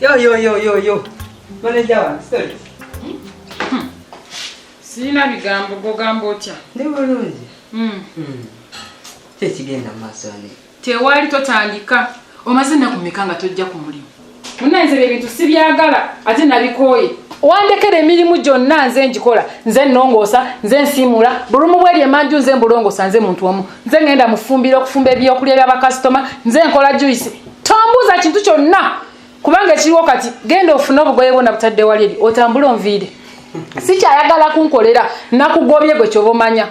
Yo yo yo yo yo. Manager wange, sorry. Sirina bigambo gogamba otya? Ndi bulungi. Ki ekigenda mu maaso wano? Tewali totandika. Omaze ennaku mmeka nga tojja ku mulimu? Munnange nze ebyo ebintu sibyagala ate nabikooye. Wandekera emirimu gyonna nze ngikola, nze nnongoosa, nze nsiimuula, bulumu bweri emanju nze mbulongoosa nze muntu omu. Nze ngenda mu ffumbiro okufumba ebyokulya bya bakasitoma, nze nkola juyisi. Tombuuza kintu kyonna kubanga ekiriwo kati genda ofune obugoye bwona butadde wali eri otambule onviire. Sikyayagala kunkolera, nakugobye gwe kyoba omanya.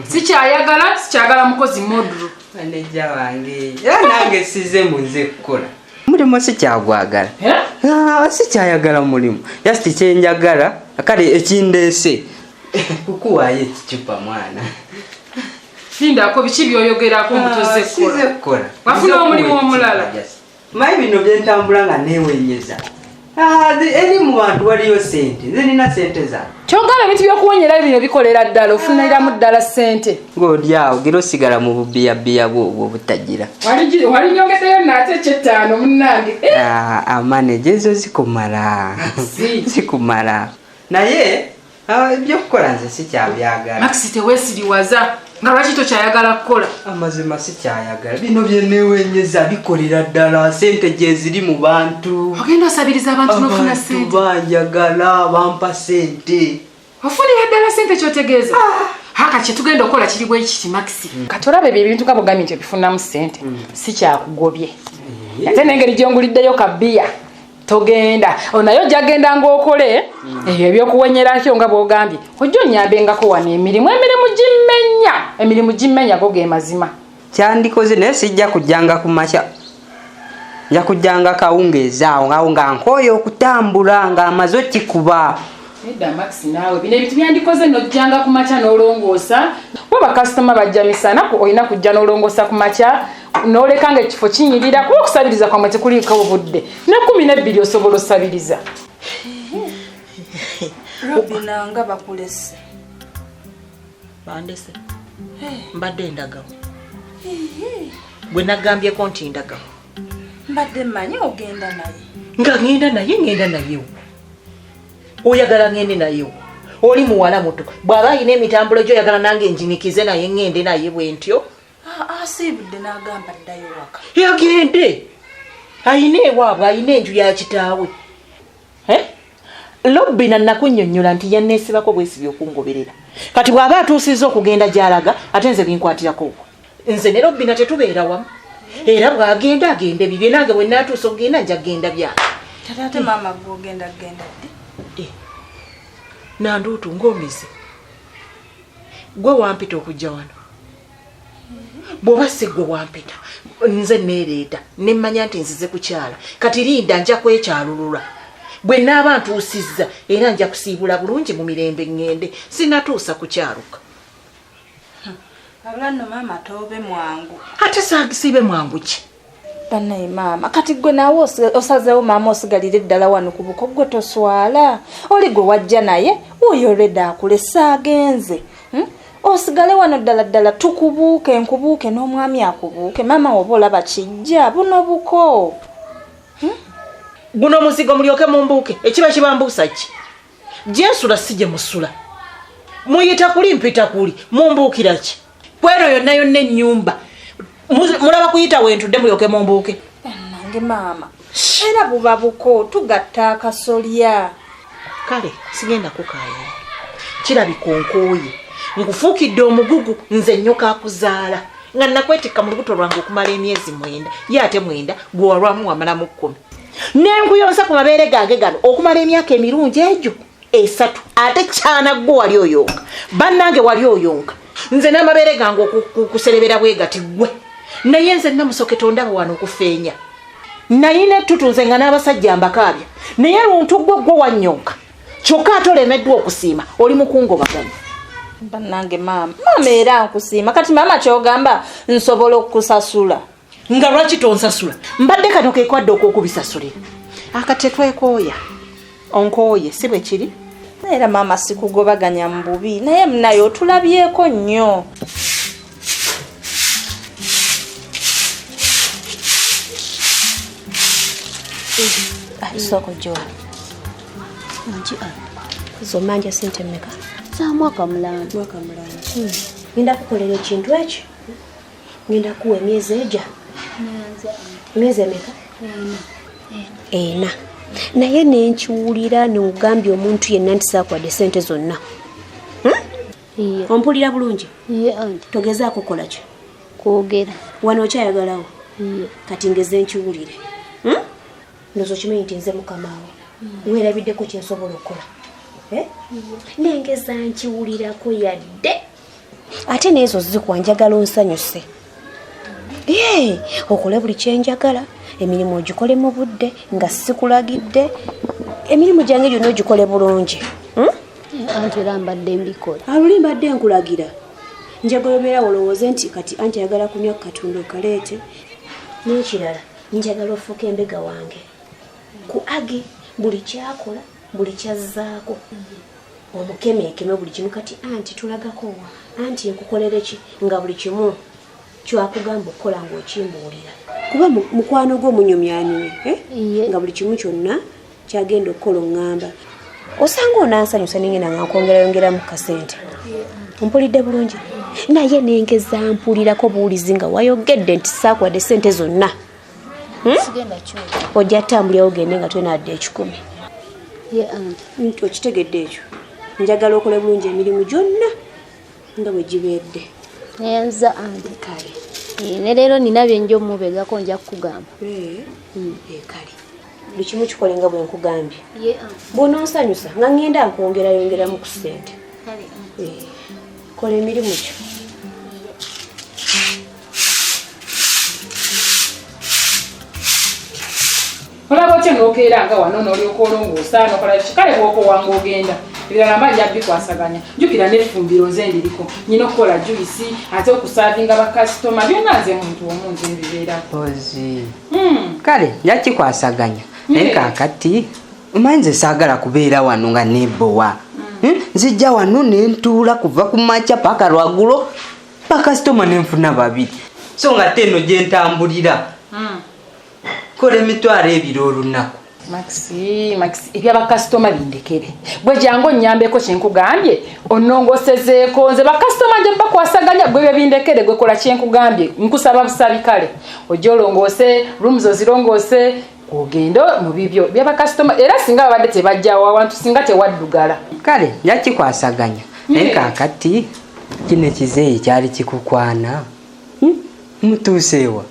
Sikyayagala, sikyagala mukozi modro. Maneja wange, era nange size munze kukola. Mulimu sikyagwagala. Eh? Ah, sikyayagala mulimu. Just kyenjagala, kale ekindeese. Kukuwaayo ekicupa mwana. Lindako biki by'oyogerako mbu tozze Ah, kukola? size kukola. Wafuna Nze omulimu kuwa omulala? ekicupa just. Manyi bino bye ntambula nga neewenyeza. Ah, eri mu bantu waliyo ssente. Nze nina ssente zange. Kyogamba ebintu by'okuwonyera bino bikolera ddala, ofuniramu ddala ssente. Ng'oli awo, gira osigala mu bubiyabiya bwo obwo obutagira. Wali nyongeddeyo nate eky'ettaano munnange. Ah, amaneja ezo zikumala. Si. Zikumala. Naye, ebyokukola nze sikyabyagala. Max teweesiriwaza. Nga lwaki tokyayagala kukola? Amazima sikyayagala. Bino bye neewenyeza bikolera ddala, ssente gye ziri mu bantu. Ogenda osabiriza abantu n'ofuna Abantu ssente. banjagala, bampa ssente. Ofunira ddala ssente ky'otegeeza? Haka kye tugenda okukola kiri bwe kiti, Max. Kati olaba ebyo ebintu nga bw'ogambye nti obifunamu ssente, si kyakugobye. Ate n'engeri gy'onguliddeyo ka bbiya, togenda. Naye ojja genda ng'okole, ebyo ebyokuwenyerako nga bw'ogambye, ojja onnyambengako wano emirimu. Emirimu gimmenya, emirimu gimmenya go ge mazima. Kyandikoze naye sijja kujjanga ku makya. Nja kujjanga kawungeezi awo, awo nga nkooye okutambula, ng'amaze okikuba. Nedda Max naawe, bino ebintu byandikoze n'ojjanga ku makya n'olongoosa. Bo bakasitoma bajja misana, olina kujja n'olongoosa ku makya, n'oleka ng'ekifo kinyirira, kuba okusabiriza kwammwe tekuliiko obudde. Ne 12 osobola osabiriza. Robina nga bakulese. Bandese. Mbadde ndagawo. Gwe nagambyeko nti ndagawo. Mbadde mmanyi ogenda naye. Nga ngenda naye, ngenda naye. Oyagala ngende naye. Oli muwala muto. Bw'aba alina emitambulo gy'oyagala nange njinikize naye ngende naye bwe ntyo. Asiibudde n'agamba ddayo waka. Yagende. Ayina ewaabwe, ayina enju ya kitaawe. Robina nakunnyonnyola nti yanneesibako bwesibi okungoberera. Kati bw'aba atuusizza okugenda gy'alaga, ate nze binkwatirako obwo. Nze ne Robina tetubeera wamu. Era bw'agenda agende bibye, nange bwe nnaatuusa okugenda nja kugenda byange. Kati ate maama gwe ogenda kugenda ddi? Nanduutu ng'omize. Gwe wampita okujja wano. Bw'oba si gwe wampita, nze neereeta ne mmanya nti nzize kukyala. Kati linda nja kwekyalulula. Bwe nnaaba ntuusizza era nja kusiibula bulungi mu mirembe ŋŋende. Sinnatuusa kukyaluka. Wabula nno maama toobe mwangu. Ate saagisiibe mwangu ki? Bannaye maama, kati gwe naawe osazeewo maama osigalire ddala wano ku buko, gwe toswala. Oli gwe wajja naye, wuuyo already akulese agenze. Osigale wano ddala ddala tukubuuke, nkubuuke n'omwami akubuuke. Maama woba olaba kijja, buno buko. Guno muzigo mulyoke mumbuuke, ekiba kibambuusa ki? Gye nsula si gye musula. Muyita kuli mpita kuli, mumbuukira ki? Kweno yonna yonna ennyumba. Mulaba kuyita wentudde mulyoke mumbuuke. Bannange maama, era buba buko, tugatta akasolya. Kale, sigenda kukaayana. Kirabika onkooye. Nkufuukidde omugugu, nze nnyoka akuzaala. Nga nakwetikka mu lubuto lwange okumala emyezi 9, ye ate 9, gwe walwamu wamalamu 10. Ne nkuyonsa ku mabeere gange gano okumala emyaka emirungi egyo 3, ate kyana gwe wali oyonka. Bannange wali oyonka. Nze n'amabeere gange okuserebera bwe gati ggwe. Naye nze Namusoke tondaba wano okufeenya. Nalina ettutu nze nga n'abasajja mbakaabya. Naye luntu ggwe ggwe wannyonka. Kyokka ate olemeddwa okusiima, oli mukungobaganya. Bannange maama, maama era nkusiima. Kati maama ky'ogamba nsobola okukusasula. Nga lwaki tonsasula? Mbadde kano ke kwadde okwokubisasulira. Akati tetwekooya. Onkooye, si bwe kiri? Era maama sikugobaganya mu bubi, naye naye otulabyeko nnyo. Sooka ojje wano. Zomanja sente mmeka? Za mwaka mulamba. Mwaka mulamba. Ngenda kukolera ekintu ekyo. Ngenda kuwa emyezi ejja. Emyezi emeka? 4. Naye nenkiwulira nogambye omuntu yenna nti saakuwadde sente zonna. Ompulira bulungi? Togezaako kukola ki? Kwogera. Wano okyayagalawo? Kati ngeze nkiwulire. Ndowooza okimanyi nti nze mukamaawo. Weerabiddeko kye nsobola okukola. Nengeza nkiwulirako yadde. Ate n'ezo zikuwa njagala onsanyuse. Okole buli kye njagala, emirimu ogikole mu budde nga sikulagidde, emirimu gyange gyonna ogikole bulungi. Anti era mbadde mbikola. Luli mbadde nkulagira. Njagala obeera olowooze nti kati anti ayagala kunywa ku katundu okaleete. N'ekirala njagala ofuuke embega wange. Ku Agi buli kyakola, buli kyazzaako. Omukemeekeme buli kimu kati anti tulagako wa? Anti nkukolere ki nga buli kimu kyakugamba okukola ng'okimbuulira. Kuba mukwano gwo munyumyanyumye, nga buli kimu kyonna kyagenda okukola oŋŋamba. Osanga onansanyusa nengenda nga nkwongerayongeramu kasente. Ompulidde bulungi? Naye nengeza mpulirako buwulizi nga wayogedde nti saakuwadde ssente zonna. Ojja ttambulirawo ogende nga tolina 1,000. Nti okitegedde ekyo. Njagala okole bulungi emirimu gyonna nga bwe gibeedde. Nyanza anti. Kale. Ne leero nina bye nja omubegako nja kukugamba. Kale. Buli kimu kikole nga bwe nkugambye. Bw'onoonsanyusa nga ŋŋenda nkwongerayongeramu ku ssente. Kola emirimu gyo. Olaba otya n'okeera nga wano n'olyoka olongoosa n'okola ki? Kale bw'okoowa ng'ogenda. Ebirala mba nja bikwasaganya. Jjukira n'effumbiro nze ndiriko. Nnina okukola juyisi ate okusaavinga bakasitoma byonna nze muntu omu nze mbibeerako. Ozi. Kale nja kikwasaganya. Naye kaakati omanyi nze saagala kubeera wano nga neebowa. Nzijja wano ne ntuula kuva ku makya paka lwaggulo bakasitoma ne nfuna 2. So nga ate eno gye ntambulira. Kola 20,000 olunaku. Maxi, ebyabakasitoma bindekere. Bwe jangu onnyambeko kye nkugambye, onnongosezeeko nze bakasitoma nje bakwasaganya gwe bye bindekere gwe kola kye nkugambye, nkusaba busabi kale. Ojje olongoose, rooms ozirongose, ogende mu bibyo byabakasitoma era singa babadde tebajjawo awantu singa tewaddugala. Kale nja kikwasaganya. Naye kaakati kino ekizeeyi kyali kikukwana. Mutuuseewa.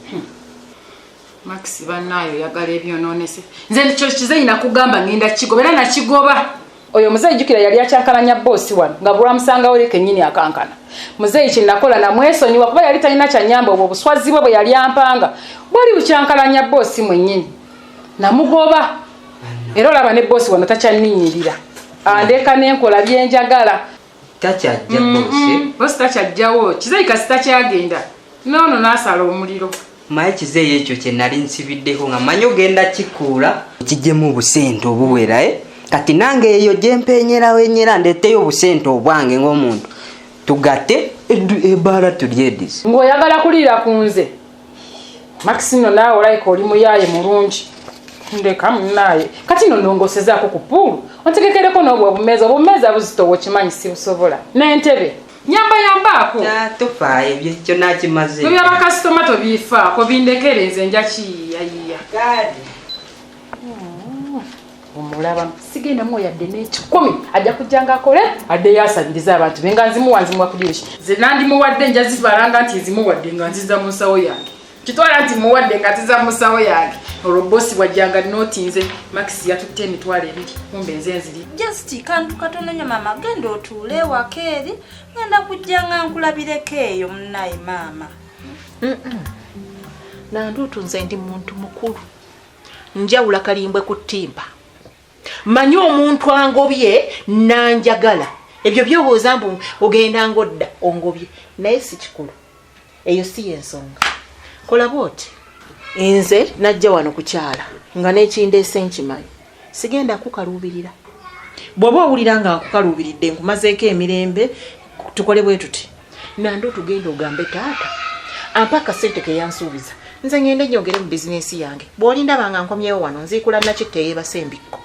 Maxi bannaayo oyagala ebyonoonese. Nze ekyo kizeeyi nakugamba ngenda kigoba era nakigoba. Oyo muzeeyi jjukira yali akyankalanya bboosi wano nga bw'amusangawo leka ennyini akankana. Muzeeyi kye nakola namwesonyiwa kuba yali talina kyannyamba obwo obuswazi bwe bwe yali ampanga bwali bukyankalanya bboosi mwennyini. Namugoba. Era olaba ne bboosi wano takyanninnyirira. Andeka n'enkola bye njagala. Takyajja bboosi. Bboosi takyajjawo. Kizeeyi kasi takyagenda. Noono n'asala omuliro. Maye kizeeyi ekyo kye nali nsibiddeko nga mmanyi ogenda kikuula kijjemu obusente obuwera. Kati nange eyo gye mpenyerawenyera ndeeteyo obusente obwange ng'omuntu tugatte ebbaala tulyedize. Ng'oyagala kuliira ku nze. Maxi nno naawe olabika oli muyaaye mulungi. Ndeka munnaaye. Kati nno nnongosezaako ku ppuulu. Ontegekereko n'obwo obumeeza. Obumeeza buzitowa okimanyi sibusobola. N'entebe. Nyamba yambaako. Tofaayo ebyo kyo nakimaze. Ebya bakasitoma tobifaako bindekere nze nja kiyiiyayiiya. Omulaba sigenda muwa yadde n'1,000 ajja kujja ng'akole addeyo asabirize abantu be nga nzimuwa nzimuwa ku dirishi. Nze nandimuwadde nja zibalanga nti nzimuwadde nga nziza mu nsawo yange. Kitwala nti muwadde nga nziza mu nsawo yange. Olwo bossi bw'ajjanga nootinze Maxi yatutte 20,000 kumbe nze nziri. Just kantu katono nnyo maama, genda otuule ewaka eri ngenda kujja nga nkulabireko eyo munnaye maama. Nanduutu nze ndi muntu mukulu. Njawula kalimbwe ku ttimpa. Mmanyi omuntu angobye nanjagala. Ebyo by'obuuza mbu ogenda ng'odda ongobye naye si kikulu. Eyo si y'ensonga. Kola bw'oti. Nze najja wano kukyala nga n'ekindeese nkimanyi. Sigenda kukaluubirira. Bw'oba owulira nga nkukaluubiridde nkumazeeko emirembe tukole bwe tuti. Nanduutu genda ogambe taata ampa akasente ke yansuubiza Nze ngende nyongere mu bizinensi yange. Bw'olindaba nga nkomyewo wano nziikula Nakitte yeebase embikko.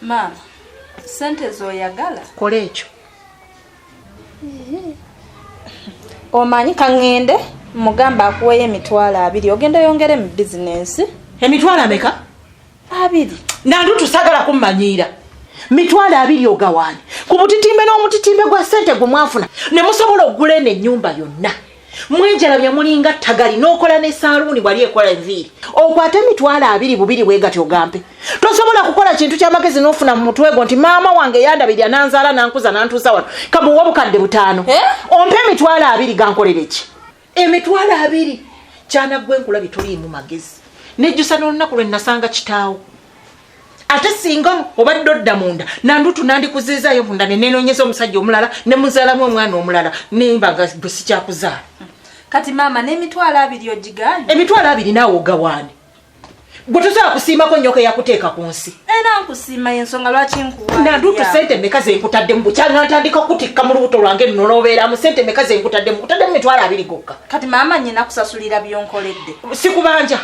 Maama, ssente z'oyagala? Kola ekyo. Omanyi kaŋŋende mugamba akuweeyo 20,000 ogenda oyongere mu bizinensi. Emitwalo ameka? 20. Nandutu saagala kummanyiira. 20,000 ogawaane ku mutitimbe n'omutitimbe gwa ssente gwe mwafuna ne musobola okugula eno ennyumba yonna. Mwenjalabya mulinga ttagali n'okola ne saaluuni wali ekola enviiri. Okwate 20,000 bubiri bwe gatyo ogampe. Tosobola kukola kintu ky'amagezi n'ofuna mu mutwe gwo nti maama wange yandabirira n'anzaala n'ankuza n'antuusa wano kamuwa 5,000. Ompe 20,000 gankolere ki? 20,000 kyana ggwe nkulabye toliimu magezi. Nejjusa n'olunaku lwe nasanga kitaawo. Ate singa obadde odda munda Nandutu nandikuziizaayo munda ne neenoonyeza omusajja omulala ne muzaalamu omwana omulala nemba nga gwe sikyakuzaala. Kati maama n'20,000 ogigaanye? 20,000 naawe ogawaane. Gwe tosobola kusiimako nnyoko eyakuteeka ku nsi. Era nkusiima y'ensonga lwaki nkuwa. Nandutu ssente mmeka ze nkutaddemu bukyanga ntandika okutikka mu lubuto lwange nno n'obeeramu ssente mmeka ze nkutaddemu? Nkutaddemu 20,000 gokka. Kati maama nnyina kusasulira by'onkoledde. Sikubanja.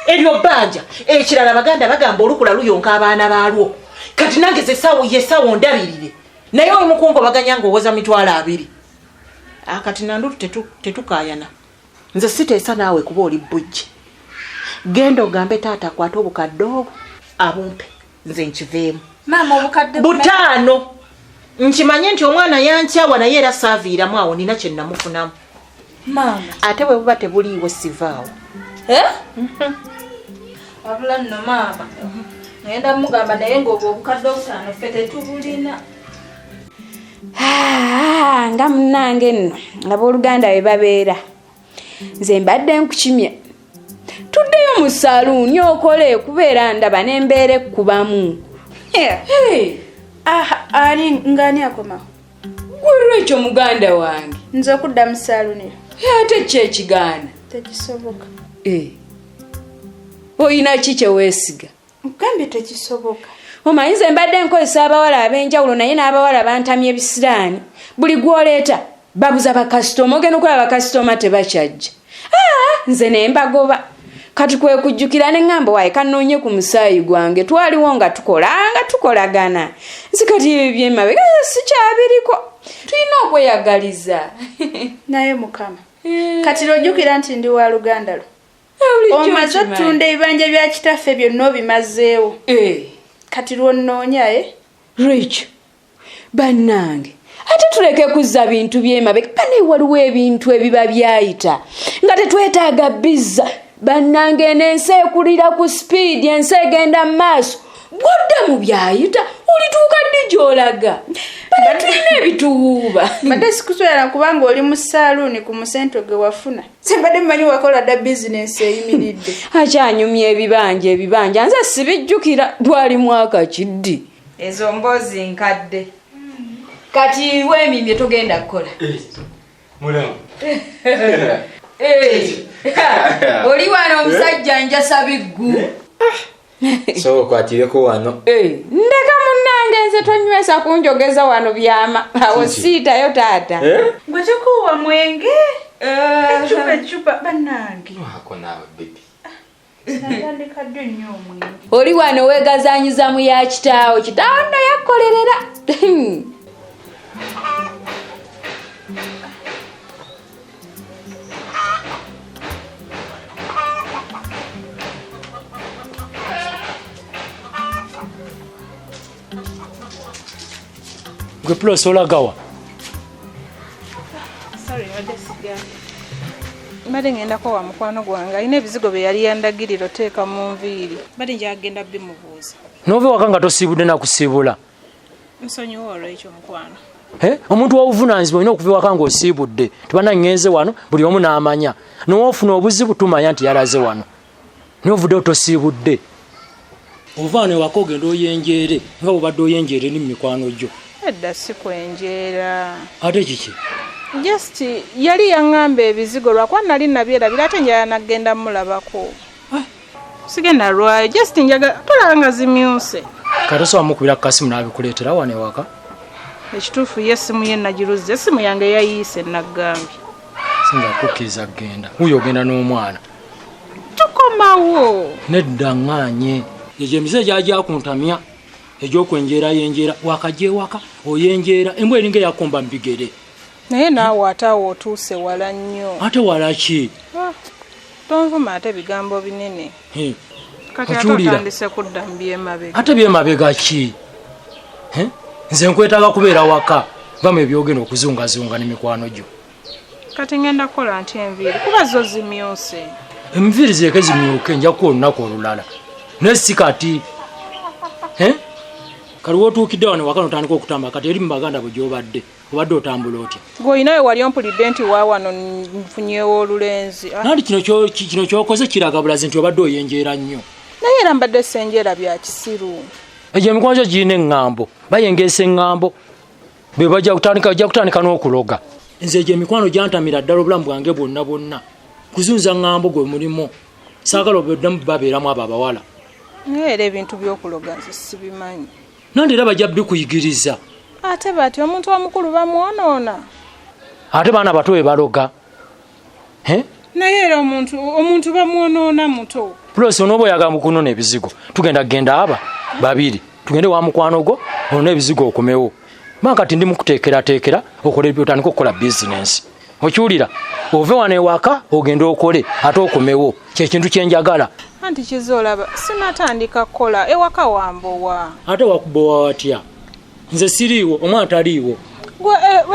Eryo bbanja. Ekirala Abaganda bagamba olukula luyonka abaana baalwo. Kati nange ze ssaawa ondabirire. Naye oli mukungobaganya ng'owoza 20,000. Kati Nandutu tetukaayana. Nze siteesa naawe kuba oli bbujje. Genda ogambe taata akwate obukadde obwo abumpe nze nkiveemu. Maama obukadde 5. Nkimanye nti omwana yankyawa naye era saaviiramu awo nina kye namufunamu. Maama. Ate bwe buba tebuliiwo sivaawo. Wabula nno maama. Ngenda mugamba naye ng'obwo obukadde 5 ffe tetubulina. Nga munnange nno abooluganda bwe babeera. Nze mbadde nkukimye. Tuddeyo mu saaluuni okole kubeera ndaba n'embeera ekkubamu. Ani ng'ani akomawo? Gwe lwekyo muganda wange. Nze okudda mu saaluuni. Ate ki ekigaana? Tekisoboka. Oyina ki kye weesiga? Nkugambye tekisoboka. Omanyi nze mbadde nkozesa abawala ab'enjawulo naye n'abawala bantamya ebisiraani. Buli gw'oleeta babuza bakasitoma, ogenda okulaba bakasitoma tebakyajja. Nze ne mbagoba. Kati kwe kujjukira ne ŋŋamba waaye kannoonye ku musaayi gwange twaliwo nga tukola nga tukolagana. Nze kati ebyo by'emabega sikyabiriko. Tulina okweyagaliza. Naye Mukama. Kati lw'ojjukira nti ndi wa luganda lwo. Omaze otunda ebibanja bya kitaffe byonna obimazeewo. Kati lw'onnoonya Rich, bannange ate tuleke kuzza bintu by'emabega. Banaye waliwo ebintu ebiba byayita nga tetwetaaga bizza. Bannange eno ensi ekulira ku sipiidi, ensi egenda mu maaso. Bw'odda mu byayita olituuka ddi gy'olaga? Bale tulina ebituwuuba. Mbadde sikuswera kubanga oli mu saaluuni ku musento gwe wafuna. Nze mbadde mmanyi wakola dda bizinensi eyimiridde. Akyanyumya ebibanja ebibanja nze sibijjukira twali mwaka kiddi. Ezo mboozi nkadde. Kati weemimye togenda kukola. Mulamu. Oli wano omusajja njasa biggu. So okwatireko wano. Ndeka munnange nze tonywesa kunjogeza wano byama. Awo siitayo taata. Gwe kikuwa mwenge. Ecupa ecupa bannange. Wako naawe baby. Natandika ddi nnyo omwenge. Oli wano weegazanyiza mu ya kitaawo. Kitaawo nno yakkolerera. Gwe plus olagawa? Sorry, mbadde ngendako wa mukwano gwange alina ebizigo bye yali yandagirira oteeka mu nviiri. Mbadde njagenda bimubuuza. N'ova ewaka nga tosiibudde na kusiibula. Nsonyiwa olw'ekyo mukwano. Omuntu w'obuvunaanyizibwa olina okuva ewaka ng'osiibudde. Tubana ngenze wano buli omu n'amanya. N'owoofuna obuzibu tumanya nti yalaze wano. Naye ovuddeyo tosiibudde. Ova wano ewaka ogenda oyenjeere nga bw'obadde oyenjeere ne mu mikwano gyo. Edda si kwenjeera. Ate kiki? Just yali yaŋŋamba ebizigo lwakuba nali nabyerabira ate njagala nagenda mulabako. Sigenda lwayo just njagala tolaba nga zimyuse. Kati osobola mukubira ku kasimu n'abikuleetera wano ewaka? Ekituufu ye essimu ye nagiruzza, essimu yange yayiise nagambye. Sinza kukkiriza kugenda. Wuuyo ogenda n'omwana. Tukomawo. Nedda ŋŋaanye. Egyo emize gyagyakuntamya egy'okwenjeera yenjeera wakajja ewaka oyenjeera embwa eringa eyakomba mu bigere. Naye naawe ate awo otuuse wala nnyo. Ate wala ki? Tonvuma ate bigambo binene. Kati ate otandise kudda mu byemabega. Ate byemabega ki? Nze nkwetaaga kubeera waka vamu ebyogenda okuzungazunga n'emikwano gyo. Kati ngenda kukola nti enviiri kuba zo zimyuse. Enviiri zireke zimyuke nja kuwa olunaku olulala. Naye si kati. Kali w'otuukidde wano waka n'otandika okutambula kati eri mu baganda bo gy'obadde. Obadde otambula otya? Gwe olinawe wali ompulidde nti wa wano nfunyewo olulenzi. Nanti kino ky'okoze kiraga bulazi nti obadde oyenjeera nnyo. Naye era mbadde ssenjeera bya kisiru. Egyo emikwano gyo girina eŋŋambo. Bayengeesa eŋŋambo. Be bajja kutandika n'okuloga. Nze egyo emikwano gyantamira ddala obulamu bwange bwonna bwonna. Kuzunza ŋŋambo gwe mulimu. Saagala obeddemu babeeramu abo abawala. Naye era ebintu by'okuloga nze sibimanyi. Nandi era bajja bikuyigiriza. Ate bati omuntu omukulu bamwonoona. Ate baana bato be baloga. Naye era omuntu bamwonoona muto. Plus onooba oyagala kunona ebizigo. Tugenda kugenda aba babiri. Tugende wa mukwano gwo onone ebizigo okomewo. Mba kati ndi mukuteekerateekera okole otandike okukola bizinensi. Okiwulira? Ove wano ewaka ogende okole ate okomewo. Kye kintu kye njagala. Anti kizoolaba sinatandika kukola ewaka wambowa. Ate wakubowa watya? Nze siriiwo, omwana taliiwo.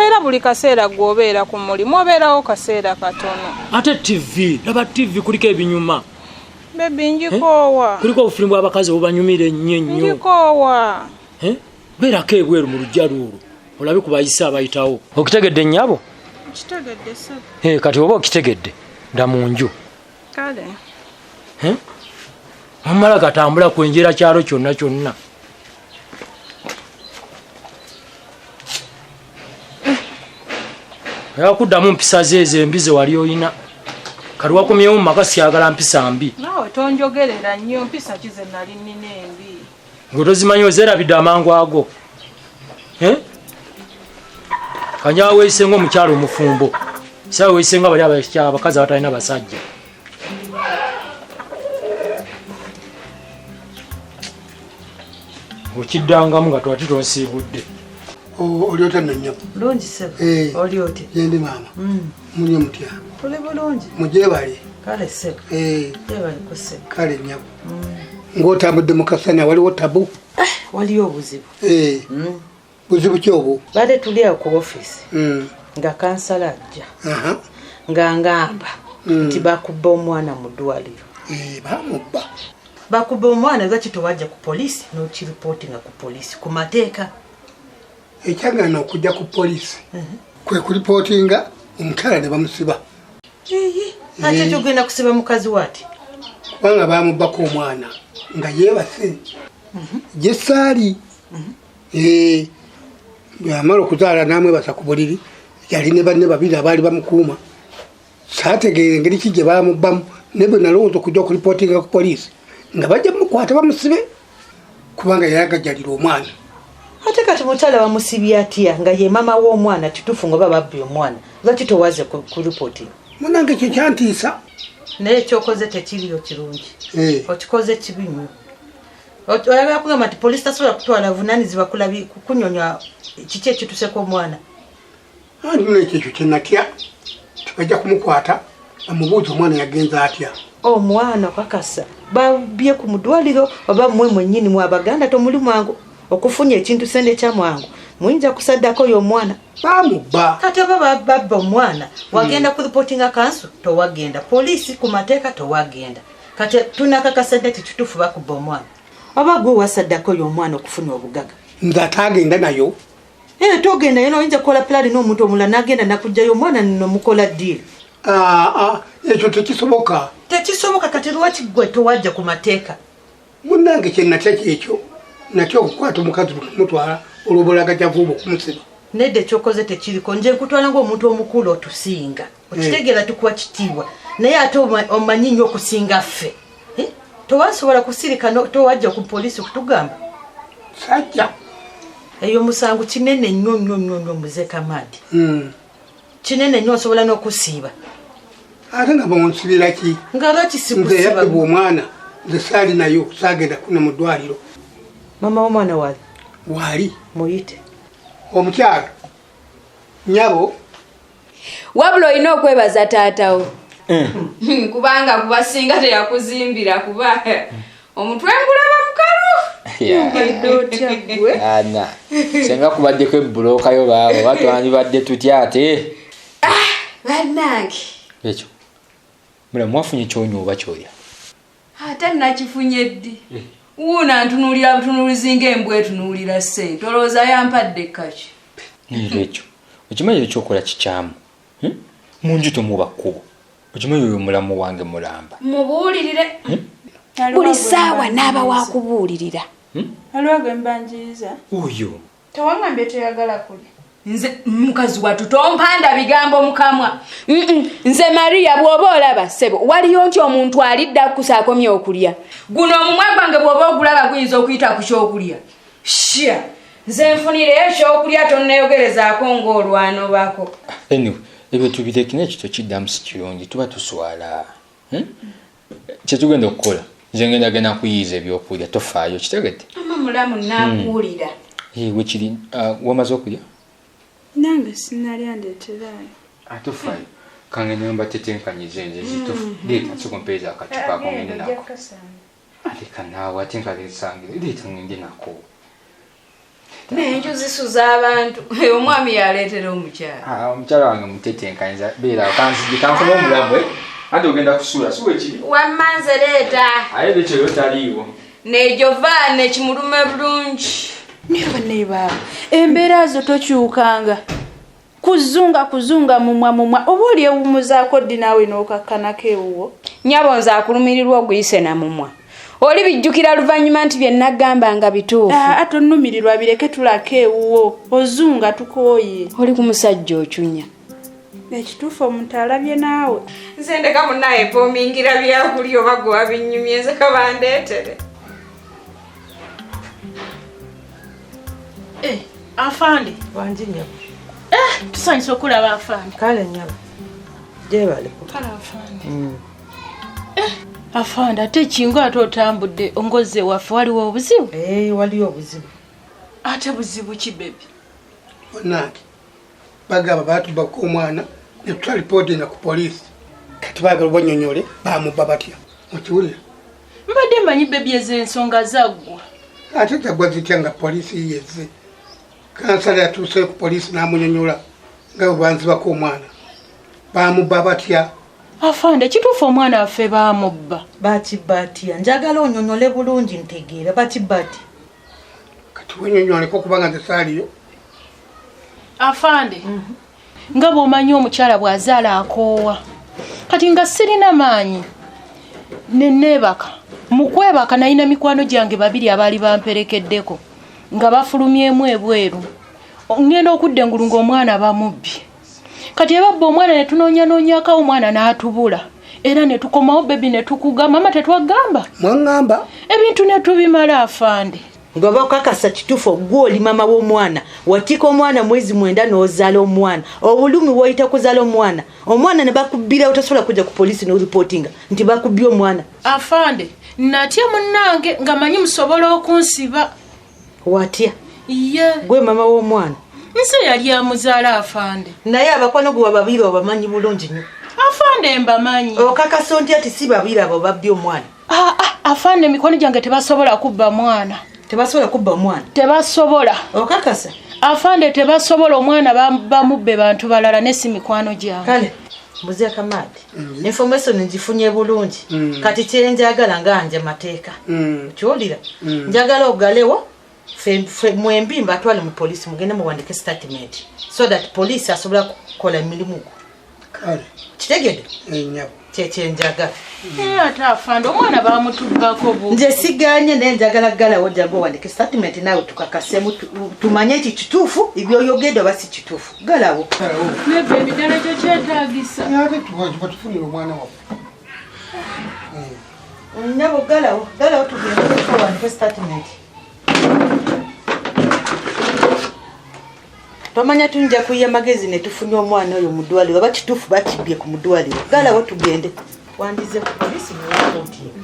Era buli kaseera gw'obeera ku mulimu obeerawo kaseera katono. Ate TV, laba TV kuliko ebinyuma. Bebi njikoowa. Kuliko obufulimu bw'abakazi obubanyumira ennyo ennyo. Njikoowa. Beerako ebweru mu luggya luulu olabe ku bayise abayitawo. Okitegedde nnyabo? Nkitegedde ssebo. Kati oba okitegedde dda mu nju. Kale. Omala gatambula kwenjeera kyalo kyonna kyonna. Yakuddamu mpisa ze ezo embi ze wali oyina. Kati wakomyewo mu maka siyagala mpisa mbi. Naawe tonjogerera nnyo mpisa ki ze nali nnina embi. Gwe tozimanyi ozeerabidde amangu ago. Kanja weeyise ng'omukyala omufumbo. Saawa weeyise nga bali abakazi abatalina basajja. Okiddangamu nga twati tonsiibudde. Oli otya nno nnyabo? Bulungi ssebo. Oli otya? Gyendi maama. Muli mutya? Tuli bulungi. Mugyebale. Kale ssebo. Gyebaliko ssebo. Kale nnyabo. Ng'otambudde mu kasana waliwo tabu? Waliyo obuzibu. Buzibu ki obwo? Badde tuli awo ku ofiisi. Nga kansala ajja. Nga ngamba nti bakubba omwana mu ddwaliro. Bamubba. Bakubba omwana lwaki tewajja ku poliisi n'okiripootinga ku poliisi ku mateeka? Ekyagaana okujja ku poliisi kwe kulipootinga omukyala ne bamusiba. Ate kyogenda kusiba mukazi waati? Kubanga bamubbako omwana nga yeebase. Gye saali. Bw'amala okuzaala n'amwebasa ku buliri yali ne banne babiri abaali bamukuuma. Saategeera engeri ki gye baamubbamu naye bwe nalowooza okujja okulipootinga ku poliisi nga bajja mukwata bamusibe kubanga yayagajalira omwana. Ate kati mukyala bamusibye atya nga ye maama w'omwana kituufu nga babbye omwana lwaki towaze ku ripooti? Munnange kye kyantiisa. Naye ekyokoze tekiriyo kirungi. Okikoze kibi nnyo. Oyagala kugamba nti poliisi tasobola kutwala buvunaanyizibwa kunyonya kiki ekituuseko omwana? Anti muno ekyo kye natya tebajja kumukwata bamubuuze omwana yagenze atya. Omwana kakasa babbye ku mudwaliro oba mmwe mwennyini mwe Abaganda tomuli mwangu okufunya ekintu sente kya mwangu muyinza kusaddako oyo omwana. Bamubba. Kati oba babba omwana wagenda ku ripootinga kansu towagenda, poliisi ku mateeka towagenda. Kati tunakakasa nti kituufu bakubba omwana. Oba gwe wasaddako oyo omwana okufuna obugaga. Nze ataagenda nayo. Togenda yena oyinza kukola pulaani n'omuntu omulala n'agenda n'akuggyayo omwana nno mukola ddiiru. Ekyo tekisoboka. Tekisoboka kati lwaki gwe towajja ku mateeka? Munnange kye natya kyekyo. Natya okukwata omukazi okumutwala olw'obulagajjavu bwe okumusiba. Nedda ekyokoze tekiriko. Nje nkutwala ng'omuntu omukulu otusinga. Okitegeera tukuwa kitiibwa. Naye ate omanyi nnyo okusinga ffe. Towasobola kusirika towajja ku poliisi kutugamba? Sajja. Eyo musango kinene nnyo nnyo nnyo nnyo Mzee Kamadi. Kinene nnyo osobola n'okusiiba. Ate nga bonsibira ki? Nga lwaki Nze yabbibwa omwana, nze saali nayo, saagenda kuna mu ddwaliro. Maama w'omwana waali? Waali. Muyite. Omukyala, nnyabo. Wabula olina okwebaza taatawo. Kubanga kubasinga teyakuzimbira kuba omutwe ngulaba mukalu. Ana, senga kubaddeko ebbulooka yo baabo oba twandibadde tutya ate? Bannange. Ekyo. Mulamu wafunye ky'onywa oba ky'olya? Ate nakifunye ddi? Wuuno antunuulira butunuulizi ng'embwa etunuulira ssente. Olowooza yampadde kkaki? Naye ekyo, okimanyi ekyokola kikyamu. Mu nju tomuba kkubo. Okimanyi oyo mulamu wange mulamba. Mubuulirire. Buli ssaawa n'aba wa kubuulirira. Aliwo gwe mbanjiriza. Oyo. Tewangambye toyagala kulya. Nze mukazi wattu tompanda bigambo mu kamwa. Nze Maria bw'oba olaba ssebo waliyo nti omuntu alidde akkusa akomye okulya. Guno omumwa gwange bw'oba ogulaba guyinza okuyita ku kyokulya. Shia. Nze nfunireyo ekyokulya tonneeyogerezaako ng'olwanobako. Anyway, ebyo tubireke naye ekyo tokiddamu si kirungi tuba tuswala. Kye tugenda okukola nze ngenda genda kuyiiza ebyokulya tofaayo kitegedde. Mama mulamu naakuwulira. Wekiri wamaze okulya? Nange sinnalya ndeeteraayo. Tofaayo kangende mbatetenkanyize nze zitufu. Leeta nsooka ompeereze akacupa ako ngende nako. Leka naawe ate nkaleesangire leeta ngende nako. N'enju zisuza abantu. Omwami yaleetera omukyala. Omukyala wange mutetenkanyiza beera kanzije kankome omulamu anti ogenda kusula si wekiri. Wamma nze leeta. Aye ekyo yo taliiwo. Nejovaane kimulume bulungi. Naye bannaye baaba embeera zo tokyukanga. Kuzunga kuzunga mumwa mumwa oba olyewummuzaako ddi naawe n'okakkanako ewuwo. Nnyabo nze akulumirirwa oguyise na mumwa. Oli bijjukira luvannyuma nti bye naggambanga bituufu. Tonnumirirwa bireke tulako ewuwo. Ozunga tukooye. Oli ku musajja ocunya. Ekituufu omuntu alabye naawe. Nze ndeka munnaye mpoomingira byakulya oba gwe wabinyumye nze kabandeetere. Afande. Wangi nnyabo. Tusanyuse okulaba afande. Kale nnyabo. Gyebaleko. Kale afande. Afande ate kinga ate otambudde ongoze waffe waliwo obuzibu? Waliwo obuzibu. Ate buzibu ki baby? Bannange bagamba baatubbako omwana ne tutalipoodinga ku poliisi. Kati baagala bannyonnyole baamubba batya. Okiwulira? Mbadde mmanyi baby ezo ensonga zaggwa. Ate zaggwa zitya nga poliisi yezze? Kansala yatuuseyo ku poliisi n'amunyonnyola nga bwe banzibako omwana. Baamubba batya? Afande kituufu omwana waffe baamubba. Bakibba atya? Njagala onyonyole bulungi ntegeera bakibba atya? Kati wenyonyoleko kubanga nze saaliyo. Afande nga bw'omanyi omukyala bw'azaala akoowa. Kati nga sirina maanyi ne neebaka. Mu kwebaka nalina mikwano gyange babiri abaali bamperekeddeko nga bafulumyemu ebweru. Ngenda okudda engulu ng'omwana bamubbye. Kati ebabba omwana ne tunoonyanoonyako omwana n'atubula. Era ne tukomawo baby ne tukugamba mama tetwagamba. Mwaŋŋamba. Ebintu ne tubimala afande. Nga bakakasa kituufu gwe oli maama w'omwana watika omwana mwezi 9 n'ozaala omwana obulumi woyita kuzaala omwana omwana ne bakubbirawo tosobola kujja ku poliisi n'oripootinga nti bakubbye omwana. Afande natya munnange nga manyi musobola okunsiba. Watya? Ye. Gwe maama w'omwana. Nze yali amuzaala afande. Naye abakwano gwe babiri obamanyi bulungi nnyo. Afande mbamanyi. Okakasa otya nti si babiri abo babbye omwana? Afande mikwano gyange tebasobola kubba mwana. Tebasobola kubba omwana? Tebasobola. Okakasa? Afande tebasobola omwana bamubbe bantu balala ne si mikwano gyange. Kale mbuze Kamadi. Information ngifunye bulungi. Kati kye njagala nga nje mateeka. Okiwulira? Njagala ogalewo mwembi mbatwale mu poliisi mugende muwandike statement so that police asobola kukola emirimu gwo. Kale. Kitegedde? Nnyabo. Kye njagala. Ate afande omwana bamutubbako bu. Nze siganye naye njagala ggalawo jangu owandike statement naawe tukakasemu tumanye nti kituufu ebyoyogedde oba si kituufu. Ggalawo. Ne baby ddala ekyo kyetaagisa. Ate tufunire omwana waffe. Nnyabo ggalawo, ggalawo tugende owandike statement. Tomanya tunja kuyiya magezi ne tufunye omwana oyo mu ddwaliro, oba kituufu bakibbye ku mu ddwaliro. Galawo tugende. Wandize ku poliisi newakootinga.